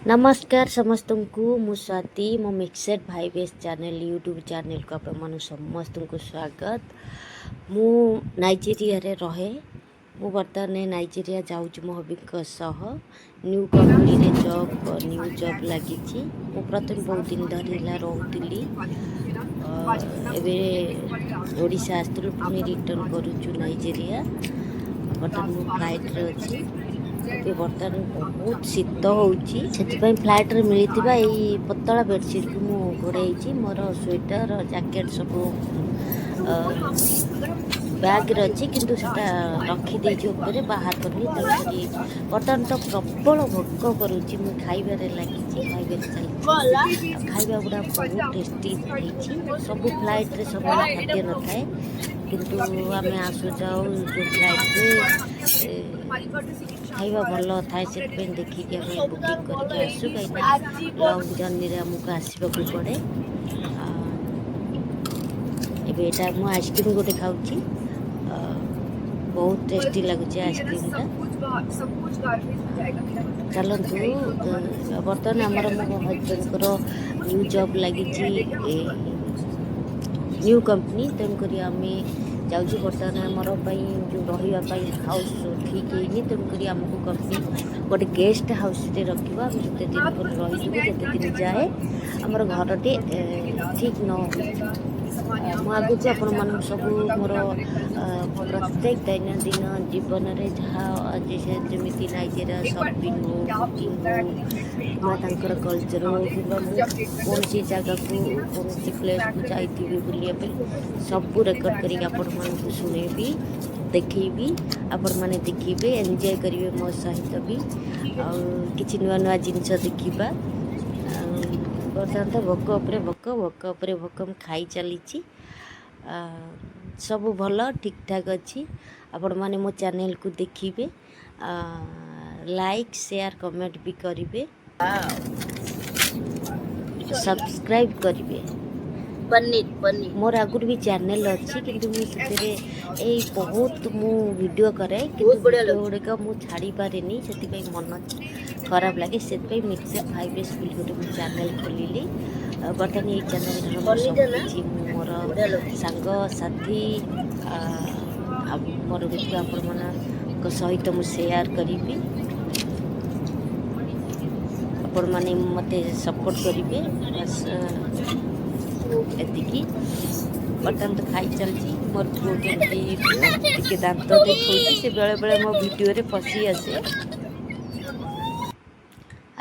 ନମସ୍କାର ସମସ୍ତଙ୍କୁ, ମୁଁ ସ୍ୱାତି। ମୋ ମିକ୍ସେଡ଼ ଭାଇବେସ୍ ଚ୍ୟାନେଲ୍, ୟୁଟ୍ୟୁବ୍ ଚ୍ୟାନେଲ୍କୁ ଆପଣମାନଙ୍କୁ ସମସ୍ତଙ୍କୁ ସ୍ୱାଗତ। ମୁଁ ନାଇଜେରିଆରେ ରହେ। ମୁଁ ବର୍ତ୍ତମାନ ନାଇଜେରିଆ ଯାଉଛି ମୋ ହବିଙ୍କ ସହ। ନ୍ୟୁ କମ୍ପାନୀରେ ଜବ୍, ନ୍ୟୁ ଜବ୍ ଲାଗିଛି। ମୁଁ ପ୍ରଥମେ ବହୁତ ଦିନ ଧରି ହେଲା ରହୁଥିଲି। ଏବେ ଓଡ଼ିଶା ଆସିଥିଲୁ, ପୁଣି ରିଟର୍ଣ୍ଣ କରୁଛୁ ନାଇଜେରିଆ। ବର୍ତ୍ତମାନ ମୁଁ ଫ୍ଲାଇଟ୍ରେ ଅଛି। ଏବେ ବର୍ତ୍ତମାନ ବହୁତ ଶୀତ ହେଉଛି, ସେଥିପାଇଁ ଫ୍ଲାଇଟ୍ରେ ମିଳିଥିବା ଏଇ ପତଳା ବେଡ଼ସିଟ୍କୁ ମୁଁ ଘୋଡ଼େଇଛି। ମୋର ସ୍ୱେଟର, ଜ୍ୟାକେଟ୍ ସବୁ ବ୍ୟାଗ୍ରେ ଅଛି, କିନ୍ତୁ ସେଟା ରଖିଦେଇଛି ଉପରେ, ବାହାର କରିନି। ତେଣୁକରି ବର୍ତ୍ତମାନ ତ ପ୍ରବଳ ଭୋକ କରୁଛି। ମୁଁ ଖାଇବାରେ ଲାଗିଛି, ଖାଇବାରେ ଚାଲିଛି। ଆଉ ଖାଇବା ଗୁଡ଼ା ବହୁତ ଟେଷ୍ଟି ହେଇଛି। ସବୁ ଫ୍ଲାଇଟ୍ରେ ସବୁବେଳେ ଖାଦ୍ୟ ନଥାଏ, କିନ୍ତୁ ଆମେ ଆସୁ ଯାଉ ଯେଉଁ ଫ୍ଲାଇଟ୍ରେ ଖାଇବା ଭଲ ଥାଏ, ସେଥିପାଇଁ ଦେଖିକି ଆମେ ବୁକିଂ କରିକି ଆସୁ, କାହିଁକିନା ଲଙ୍ଗ୍ ଜର୍ଣ୍ଣିରେ ଆମକୁ ଆସିବାକୁ ପଡ଼େ। ଏବେ ଏଇଟା ମୁଁ ଆଇସ୍କ୍ରିମ୍ ଗୋଟେ ଖାଉଛି। ବହୁତ ଟେଷ୍ଟି ଲାଗୁଛି ଆଇସ୍କ୍ରିମ୍ଟା। ଚାଲନ୍ତୁ, ବର୍ତ୍ତମାନ ଆମର ମୋ ହଜବେଣ୍ଡଙ୍କର ନ୍ୟୁ ଜବ୍ ଲାଗିଛି, ନ୍ୟୁ କମ୍ପାନୀ, ତେଣୁକରି ଆମେ ଯାଉଛୁ। ବର୍ତ୍ତମାନ ଆମର ପାଇଁ ଯେଉଁ ରହିବା ପାଇଁ ହାଉସ୍ ଠିକ୍ ହେଇନି, ତେଣୁକରି ଆମକୁ କମ୍ପାନୀ ଗୋଟେ ଗେଷ୍ଟ ହାଉସ୍ରେ ରଖିବ। ଆମେ ଯେତେ ଦିନ ପରେ ରହିଯିବୁ, ଯେତେ ଦିନ ଯାଏ ଆମର ଘରଟି ଠିକ୍ ନ ହୋଇଛି। ମୁଁ ଆଗକୁ ଆପଣମାନଙ୍କୁ ସବୁ ମୋର ପ୍ରତ୍ୟେକ ଦୈନନ୍ଦିନ ଜୀବନରେ ଯାହା ଆଜି ସେ ଯେମିତି ନାଇଜେରିଆ ସପିଂ ହଉ, କୁକିଂ ହଉ, କିମ୍ବା ତାଙ୍କର କଲଚର୍ ହଉ, କିମ୍ବା ମୁଁ କୌଣସି ଜାଗାକୁ, କୌଣସି ପ୍ଲେସ୍କୁ ଯାଇଥିବି ବୁଲିବା ପାଇଁ, ସବୁ ରେକର୍ଡ଼ କରିକି ଆପଣମାନଙ୍କୁ ଶୁଣେଇବି, ଦେଖେଇବି। ଆପଣମାନେ ଦେଖିବେ, ଏନ୍ଜୟ କରିବେ ମୋ ସହିତ ବି, ଆଉ କିଛି ନୂଆ ନୂଆ ଜିନିଷ ଦେଖିବା। ଆଉ ବର୍ତ୍ତମାନ ତ ଭୋକ ଉପରେ ଭୋକ, ଭୋକ ଉପରେ ଭୋକ, ମୁଁ ଖାଇ ଚାଲିଛି। ସବୁ ଭଲ ଠିକ୍ଠାକ୍ ଅଛି। ଆପଣମାନେ ମୋ ଚ୍ୟାନେଲ୍କୁ ଦେଖିବେ, ଲାଇକ୍, ସେୟାର, କମେଣ୍ଟ ବି କରିବେ, ସବସ୍କ୍ରାଇବ୍ କରିବେ। ପନିର, ପନିର। ମୋର ଆଗରୁ ବି ଚ୍ୟାନେଲ୍ ଅଛି, କିନ୍ତୁ ମୁଁ ସେଥିରେ ଏଇ ବହୁତ ମୁଁ ଭିଡ଼ିଓ କରେ, କିନ୍ତୁ ବହୁତ ବଢ଼ିଆ ଭିଡ଼ିଓ ଲାଗୁଛି। ଗୁଡ଼ିକ ମୁଁ ଛାଡ଼ିପାରେନି, ସେଥିପାଇଁ ମନ ଖରାପ ଲାଗେ। ସେଥିପାଇଁ ମିକ୍ସର ଫାଇଭ୍ ଏସ୍ ବୋଲି ଗୋଟେ ମୁଁ ଚ୍ୟାନେଲ୍ ଖୋଲିଲି। ଆଉ ବର୍ତ୍ତମାନ ଏଇ ଚ୍ୟାନେଲ୍ର ମୁଁ ପନିରଟା ନା ସବୁକିଛି ମୁଁ ମୋର ବଢ଼ିଆ ଲାଗୁଛି। ସାଙ୍ଗସାଥି ଆଉ ମୋର ଗୁଡ଼ିକ ଆପଣମାନଙ୍କ ସହିତ ମୁଁ ସେୟାର କରିବି। ଆପଣମାନେ ମୋତେ ସପୋର୍ଟ କରିବେ, ବାସ୍ ଏତିକି। ବର୍ତ୍ତମାନ ତ ଖାଇ ଚାଲିଛି। ମୋର ପୁଅ କେମିତି ଟିକେ ଦାନ୍ତ ଦେଖାଉଛି, ସେ ବେଳେବେଳେ ମୋ ଭିଡ଼ିଓରେ ପଶି ଆସେ,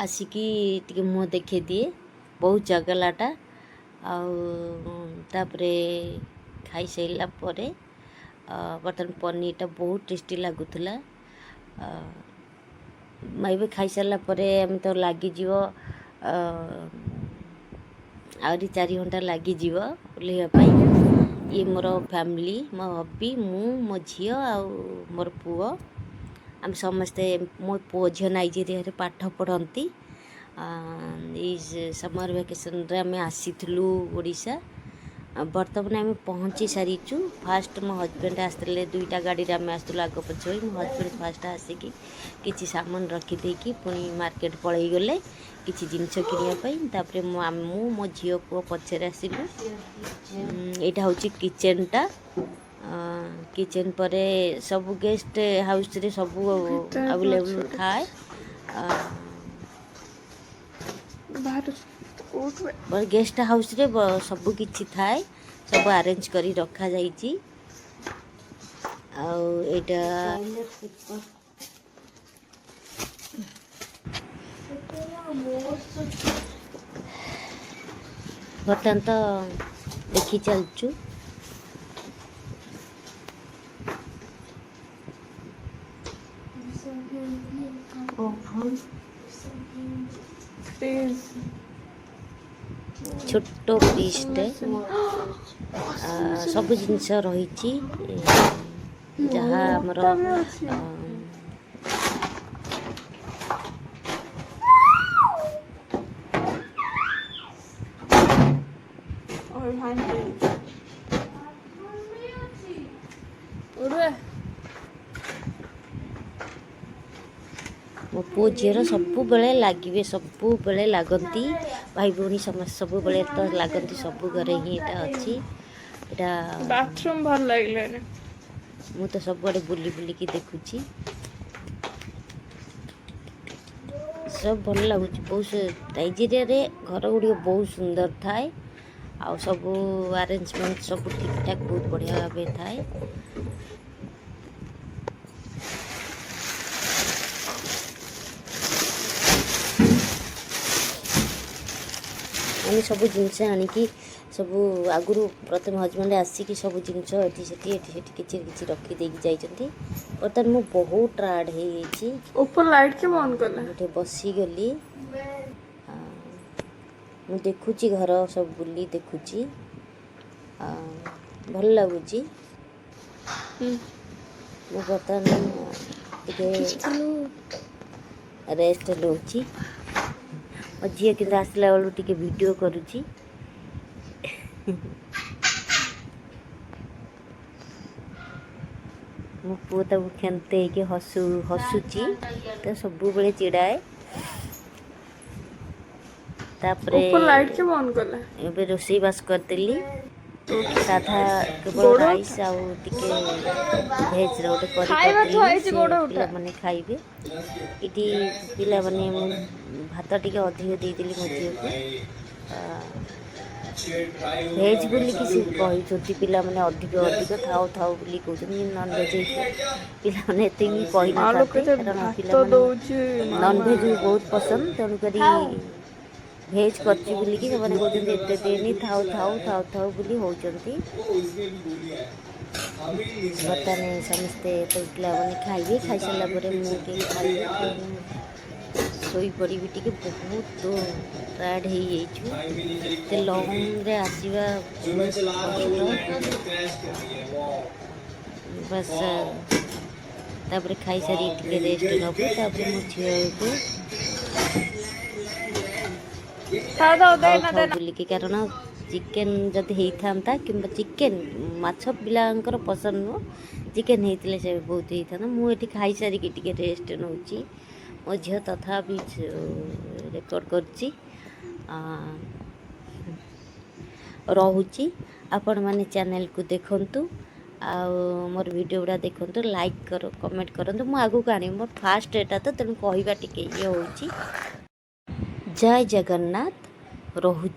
ଆସିକି ଟିକେ ମୁହଁ ଦେଖେଇ ଦିଏ। ବହୁତ ଚଗଲାଟା। ଆଉ ତାପରେ ଖାଇସାରିଲା ପରେ ବର୍ତ୍ତମାନ ପନିରଟା ବହୁତ ଟେଷ୍ଟି ଲାଗୁଥିଲା। ଏବେ ଖାଇସାରିଲା ପରେ ଆମେ ତ ଲାଗିଯିବ, ଆହୁରି 4 ଘଣ୍ଟା ଲାଗିଯିବ ଓହ୍ଲେଇବା ପାଇଁ। ଇଏ ମୋର ଫ୍ୟାମିଲି, ମୋ ହବି, ମୁଁ, ମୋ ଝିଅ ଆଉ ମୋର ପୁଅ, ଆମେ ସମସ୍ତେ। ମୋ ପୁଅ ଝିଅ ନାଇଜେରିଆରେ ପାଠ ପଢ଼ନ୍ତି। ଏଇ ସମର୍ ଭ୍ୟାକେସନ୍ରେ ଆମେ ଆସିଥିଲୁ ଓଡ଼ିଶା। ବର୍ତ୍ତମାନ ଆମେ ପହଞ୍ଚି ସାରିଛୁ। ଫାଷ୍ଟ ମୋ ହଜବେଣ୍ଡ ଆସିଥିଲେ, ଦୁଇଟା ଗାଡ଼ିରେ ଆମେ ଆସିଥିଲୁ ଆଗ ପଛ ହୋଇ। ମୋ ହଜବେଣ୍ଡ ଫାଷ୍ଟ ଆସିକି କିଛି ସାମାନ ରଖିଦେଇକି ପୁଣି ମାର୍କେଟ ପଳେଇଗଲେ କିଛି ଜିନିଷ କିଣିବା ପାଇଁ। ତାପରେ ମୁଁ, ମୋ ଝିଅ, ପୁଅ ପଛରେ ଆସିଲୁ। ଏଇଟା ହେଉଛି କିଚେନ୍ଟା। କିଚେନ୍ ପରେ ସବୁ ଗେଷ୍ଟ ହାଉସ୍ରେ ସବୁ ଆଭେଲେବୁଲ୍ ଥାଏ। ଗେଷ୍ଟ ହାଉସ୍ରେ ସବୁ କିଛି ଥାଏ, ସବୁ ଆରେଞ୍ଜ କରି ରଖାଯାଇଛି। ଆଉ ଏଇଟା ବର୍ତ୍ତମାନ ତ ଦେଖି ଚାଲିଛୁ। Oven, fridge. ଛୋଟ ଫ୍ରିଜ୍ଟେ, ସବୁ ଜିନିଷ ରହିଛି ଯାହା ଆମର ବି ଅଛି। ଓଭନ୍। ଉଡ଼ୁଏ। ମୋ ପୁଅ ଝିଅର ସବୁବେଳେ ଲାଗିବେ, ସବୁବେଳେ ଲାଗନ୍ତି। ଭାଇ ଭଉଣୀ ସମସ୍ତେ ସବୁବେଳେ ତ ଲାଗନ୍ତି, ସବୁ ଘରେ ହିଁ ଏଇଟା ଅଛି ଏଇଟା। ବାଥରୁମ୍ ଭଲ ଲାଗିଲାନି। ମୁଁ ତ ସବୁଆଡ଼େ ବୁଲି ବୁଲିକି ଦେଖୁଛି, ସବୁ ଭଲ ଲାଗୁଛି ବହୁତ। ନାଇଜେରିଆରେ ଘର ଗୁଡ଼ିକ ବହୁତ ସୁନ୍ଦର ଥାଏ ଆଉ ସବୁ ଆରେଞ୍ଜମେଣ୍ଟ ସବୁ ଠିକ୍ଠାକ୍ ବହୁତ ବଢ଼ିଆ ଭାବେ ଥାଏ। ଆମେ ସବୁ ଜିନିଷ ଆଣିକି ସବୁ ଆଗରୁ ପ୍ରଥମେ ହଜବେଣ୍ଡ ଆସିକି ସବୁ ଜିନିଷ ଏଠି ସେଠି ଏଠି ସେଠି କିଛି କିଛି ରଖିଦେଇକି ଯାଇଛନ୍ତି। ବର୍ତ୍ତମାନ ମୁଁ ବହୁତ ଟାୟାର୍ଡ଼ ହେଇଯାଇଛି। ଉପର ଲାଇଟ୍ କିଏ ବନ୍ଦ କଲା? ମୁଁ ଟିକେ ବସିଗଲି। ମୁଁ ଦେଖୁଛି, ଘର ସବୁ ବୁଲି ଦେଖୁଛି, ଭଲ ଲାଗୁଛି। ମୁଁ ବର୍ତ୍ତମାନ ଟିକେ ରେଷ୍ଟ ନେଉଛି। ମୋ ଝିଅ କିନ୍ତୁ ଆସିଲା ବେଳକୁ ଟିକେ ଭିଡ଼ିଓ କରୁଛି। ମୋ ପୁଅ ତାକୁ ଖେନ୍ତେଇକି ହସୁଛି ତ, ସବୁବେଳେ ଚିଡ଼ାଏ। ତାପରେ ଉପର ଲାଇଟ୍ କିଏ ବନ୍ଦ କଲା? ଏବେ ରୋଷେଇ ବାସ କରିଦେଲି, ସାଧା କେବଳ ଗୋଡ଼ ରାଇସ୍ ଆଉ ଟିକେ ଭେଜ୍ର ଗୋଟେ କରି ଖାଇବା ଥୁଆ କରିଦେଲି। ହେଇଛି, ସେ ଗୋଡ଼ ଉଠା। ପିଲାମାନେ ଖାଇବେ। ଏଠି ପିଲାମାନେ, ମୁଁ ଭାତ ଟିକେ ଅଧିକ ଦେଇଦେଲି ମୋ ଝିଅକୁ। ଭେଜ୍ ବୋଲିକି ସେ କହିଛନ୍ତି, ପିଲାମାନେ ଅଧିକ ଅଧିକ ଥାଉ ଥାଉ ବୋଲି କହୁଛନ୍ତି। ନନ୍ ଭେଜ୍ ହେଇଥିଲେ ପିଲାମାନେ ଏତେ ବି ମାଲୋ କହିନଥାନ୍ତେ, କେତେ କାରଣ ଭାତ ପିଲାମାନେ ଦଉଛି ନନ୍ ମାମା। ଭେଜ୍ ବି ବହୁତ ପସନ୍ଦ। ତେଣୁକରି ଭେଜ୍ କରିଛି ବୋଲିକି ସେମାନେ କହୁଛନ୍ତି ଏତେ ଦେଇନି, ଥାଉ ଥାଉ ଥାଉ ଥାଉ ବୋଲି ହେଉଛନ୍ତି। ବର୍ତ୍ତମାନ ସମସ୍ତେ ତ ପିଲାମାନେ ଖାଇବେ। ଖାଇସାରିଲା ପରେ ମୁଁ ଟିକେ ଖାଇବି, ଶୋଇପଡ଼ିବି ଟିକେ। ବହୁତ ଟାୟାର୍ଡ଼ ହେଇଯାଇଛୁ, ଏତେ ଲଙ୍ଗରେ ଆସିବା ବହୁତ କଷ୍ଟ। ବାସ୍, ତାପରେ ଖାଇସାରି ଟିକେ ରେଷ୍ଟ ନେବୁ। ତାପରେ ମୋ ଝିଅକୁ ଥାଉ ଥାଉ, ଖାଉ ଦେନା। ଥାଉ ଦେନା। ବୁଲିକି, କାରଣ ଚିକେନ୍ ଯଦି ହେଇଥାନ୍ତା କିମ୍ବା ଚିକେନ୍ ମାଛ ପିଲାଙ୍କର ପସନ୍ଦ ନୁହଁ, ଚିକେନ୍ ହେଇଥିଲେ ସେ ବହୁତ ହେଇଥାନ୍ତା। ମୁଁ ଏଠି ଖାଇସାରିକି ଟିକେ ରେଷ୍ଟ ନେଉଛି। ମୋ ଝିଅ ତଥାପି ରେକର୍ଡ଼ କରୁଛି। ରହୁଛି। ଆପଣମାନେ ଚ୍ୟାନେଲକୁ ଦେଖନ୍ତୁ ଆଉ ମୋର ଭିଡ଼ିଓ ଗୁଡ଼ା ଦେଖନ୍ତୁ, ଲାଇକ୍ କର, କମେଣ୍ଟ କରନ୍ତୁ। ମୁଁ ଆଗକୁ ଆଣିବି। ମୋର ଫାଷ୍ଟ ଏଇଟା ତ, ତେଣୁ କହିବା ଟିକେ ଇଏ ହେଉଛି। ଜୟ ଜଗନ୍ନାଥ, ରହୁଛି।